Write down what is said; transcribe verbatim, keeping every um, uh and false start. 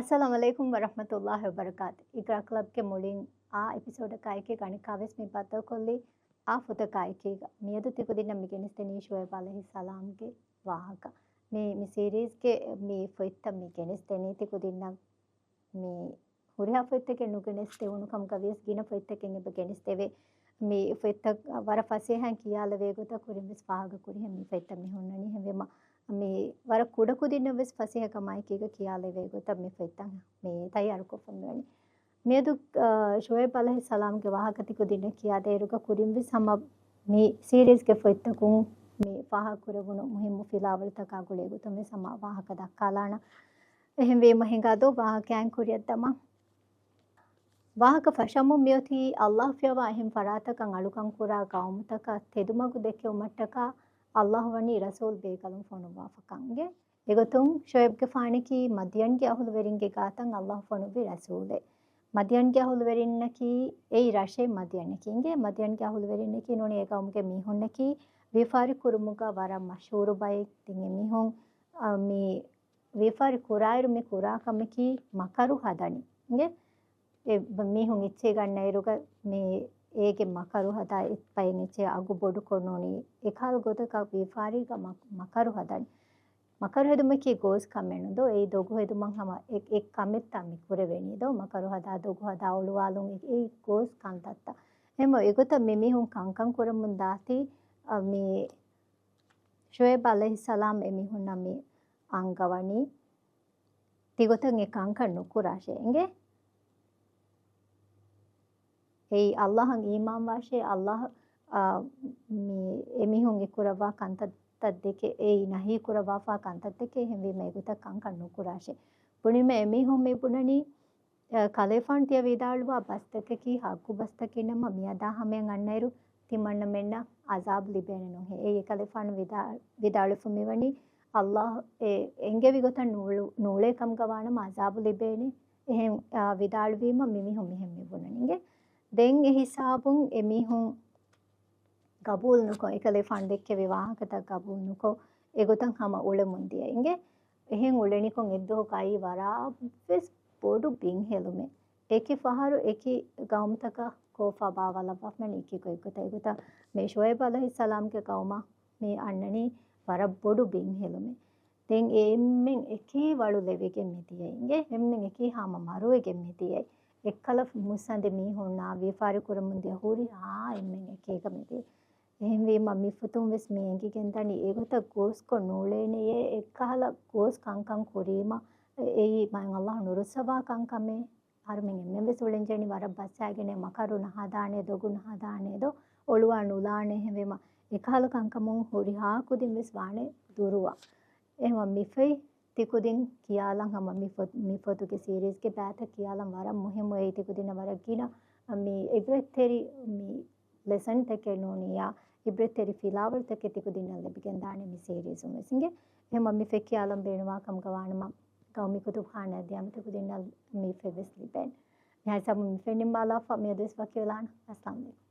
އައްސަލާމު ޢަލައިކުމް ވަރަޙްމަތުﷲި ވަބަރަކާތު. އިގްރާ ކްލަބްގެ މުޅިން އާ އެޕިސޯޑަކާއެކީ އަނެއްކާވެސް މި ބައްދަލުކޮށްލީ އާ ފޮތަކާއެކީގަ. މިއަދު ތިކުދިންނަށް މި ގެނެސްދެނީ ޝުޢައިބު ޢަލައިހިއްސަލާމްގެ ވާހަކަ. މި، މި ސީރީޒްގެ މި ފޮތްތައް މި ގެނެސްދެނީ ތިކުދިންނަށް މި ހުރިހާ ފޮތްތަކެއް ނުގެނެސްދެވުނު ކަމުގަ ވިޔަސް ގިނަ ފޮތްތަކެއް އެބަ ގެނެސްދެވޭ. މި ފޮތްތައް ވަރަށް ފަސޭހައިން ކިޔާލެވޭ ގޮތަށް ކުރިން ވެސް ފާހަގަ ކުރިހެން މި ފޮތްތައް މި ހުންނަނީ. އެހެންވީމަ މި ވަރަށް ކުޑަކުދިންނަށް ވެސް ފަސޭހަ ކަމާއެކީގަ ކިޔާލެވޭ ގޮތަށް މި ފޮތްތައް މި ތައްޔާރުކޮށްފަ މިވަނީ. މިއަދު، އާ، ޝުޢައިބު ޢަލައިހިއްސަލާމްގެ ވާހަކަ ތިކުދިންނަށް ކިޔާދޭއިރުގަ ކުރިން ވެސް ހަމަ މި ސީރީޒްގެ ފޮތްތަކުން މި ފާހަގަ ކުރެވުނު މުހިއްމު ފިލާވަޅުތަކާ ގުޅޭ ގޮތުން ވެސް ހަމަ ވާހަކަ ދައްކާލާނަން. އެހެންވީމަ ހިނގާދޯ ވާހަކައިން ކުރިއަށްދަމާ. ވާހަކަ ފަށަމުން މިއޮތީ އައްލާހު ފިޔަވާ އެހެން ފަރާތަކަށް އަޅުކަން ކުރާ ގައުމުތަކަށް ތެދުމަގު ދެކެވުމަށްޓަކާ އައްލާހު ވަނީ ރަސޫލް ބޭކަލުން ފޮނުއްވާފަކަން. އެގޮތުން ޝުޢައިބުގެފާނަކީ މަދްޔަންގެ އަހުލުވެރިންގެ ގާތަށް އައްލާހު ފޮނުއްވި ރަސޫލެއް. މަދްޔަންގެ އަހުލުވެރިންނަކީ އެއީ ރަށެއް މަދްޔަނަކީ އިނގޭ. މަދްޔަންގެ އަހުލުވެރިންނަކީ ނޫނީ އެ ގައުމުގެ މީހުންނަކީ ވިޔަފާރި ކުރުމުގަ ވަރަށް މަޝްހޫރު ބައެއް. ދެން އެ މީހުން، އަ، މި ވިޔަފާރި ކުރާއިރު މި ކުރާ ކަމަކީ މަކަރު ހަދަނީ. އިނގޭ؟ އެ މީހުން އެއްޗެއް ގަންނައިރުގަ މި އޭގެ މަކަރު ހަދާ އެ ބައެއް އެއްޗެއް އަގު ބޮޑުކޮށް ނޫނީ އެކަހަލަ ގޮތަކަށް ވިޔަފާރީގަ މަ-، މަކަރު ހަދަނީ. މަކަރު ހެދުމަކީ ގޯސް ކަމެއް ނުދޯ؟ އެއީ ދޮގު ހެދުމަށް ހަމަ އެ-، އެއް ކަމެއްތާ މި ކުރެވެނީ ދޯ؟ މަކަރު ހަދާ، ދޮގު ހަދާ، އޮޅުވާލުން އެ-، އެއީ ގޯސް ކަންތައްތައް. އެހެންވެ އެގޮތަށް މި މީހުން ކަންކަން ކުރަމުން ދާތީ، އަ، މި ޝުޢައިބު ޢަލައިހިއްސަލާމް އެމީހުންނަށް މި އަންގަވަނީ ތިގޮތަށް އެ ކަންކަން ނުކުރާށޭ އިނގޭ. އެއީ އައްލާހަށް އީމާންވާށޭ، އައްލާހު، އާ، މި އެމީހުން އެ ކުރައްވާ ކަންތައްތައް ދެކެ، އެއީ ނަހީ ކުރައްވާފާ ކަންތައް ދެކެ، އެހެންވީމަ އެގޮތަށް ކަންކަން ނުކުރާށޭ. ބުނީމަ އެމީހުން މި ބުނަނީ، އަ، ކަލޭފާނު ތިޔަ ވިދާޅުވާ ބަސްތަކަކީ ހައްގު ބަސްތަކެއް ނަމަ، މިއަދާ ހަމަޔަށް އަންނައިރު ތިމަންނަމެންނަށް އަޒާބު ލިބޭނެ ނޫންހޭ. އެއީ އެކަލޭފާނު ވިދާ-، ވިދާޅުވެފަ މިވަނީ، އައްލާހު އެ އެންގެވި ގޮތަށް ނޫޅު-، ނޫޅޭ ކަމުގަ ވާނަމަ އަޒާބު ލިބޭނެ. އެހެން، އާ، ވިދާޅުވީމަ މިމީހުން މިހެން މި ބުނަނީ. އިނގޭ؟ ދެން އެ ހިސާބުން އެމީހުން ގަބޫލު ނުކޮށް، އެކަލޭފާނު ދެއްކެވި ވާހަކަތައް ގަބޫލު ނުކޮށް، އެގޮތަށް ހަމަ އުޅެމުން ދިޔަ އިނގޭ. އެހެން އުޅެނިކޮށް އެއްދުވަހަކު އައީ ވަރަށްވެސް ބޮޑު ބިން ހެލުމެއް. އެކި ފަހަރު އެކި ގައުމުތަކަށް ކޯފާ ބާވާލައްވާފަ މި އެކި ގޮތްގޮތަށް. އެގޮތަށް މި ޝުޢައިބު ޢަލައިހިއްސަލާމްގެ ގައުމަށް މި އަންނަނީ ވަރަށް ބޮޑު ބިން ހެލުމެއް. ދެން އެ އެންމެން އެކީ ވަޅު ލެވިގެން މި ދިޔައީ އިނގޭ. އެންމެން އެކީ ހާމަ މަރުވެގެން މި ދިޔައީ. އެއްކަލަ މުއްސަނދި މީހުންނާ ވިޔަފާރި ކުރަމުން ދިޔަ ހުރިހާ އެންމެން އެކީގަ މި ދިޔައީ. އެހެންވީމަ މި ފޮތުން ވެސް މި އެނގިގެން ދަނީ އެގޮތަށް ގޯސްކޮށް ނޫޅޭނެޔޭ. އެއްކަހަލަ ގޯސް ކަންކަން ކުރީމަ އެއީ މާތް އައްލާހު ނުރުއްސަވާ ކަންކަމެއް. އަހަރުމެން އެންމެން ވެސް އުޅެންޖެހެނީ ވަރަށް ބަސްއައިގެން މަކަރު ނަހަދާނެ، ދޮގު ނަހަދާނެ ދޯ، އޮޅުވާ ނުލާނެ. އެހެންވީމަ އެކަހަލަ ކަންކަމުން ހުރިހާ ކުދިން ވެސް ވާނެ ދުރުވާ. އެހެންވީމަ މި ފޮތް ތިކުދިން ކިޔާލަން ހަމަ މި ފޮ-، މި ފޮތުގެ ސީރީޒްގެ ބައިތައް ކިޔާލަން ވަރަށް މުހިއްމު. އެއީ ތިކުދިންނަށް ވަރަށް ގިނަ މި އިބްރަތްތެރި މި ލެސަންތަކެއް ނޫނިއްޔާ، އިބްރަތްތެރި ފިލާވަޅުތަކެއް ތިކުދިންނަށް ލިބިގެންދާނެ މި ސީރީޒުން ވެސް އިނގޭ. އެހެންވީމަ މި ފޮތް ކިޔާލަން ބޭނުންވާ ކަމުގަ ވާނަމަ، ގައުމީ ކުތުބުޚާނާއަށް ދިޔައިމަ ތިކުދިންނަށް މި ފޮތް ވެސް ލިބޭނެ. މިހާ ހިސާބުން މި ފޮތް ނިންމާލާފަ މިއަދު ވެސް ވަކިވެލާނަން. އައްސަލާމު ޢަލައިކުމް.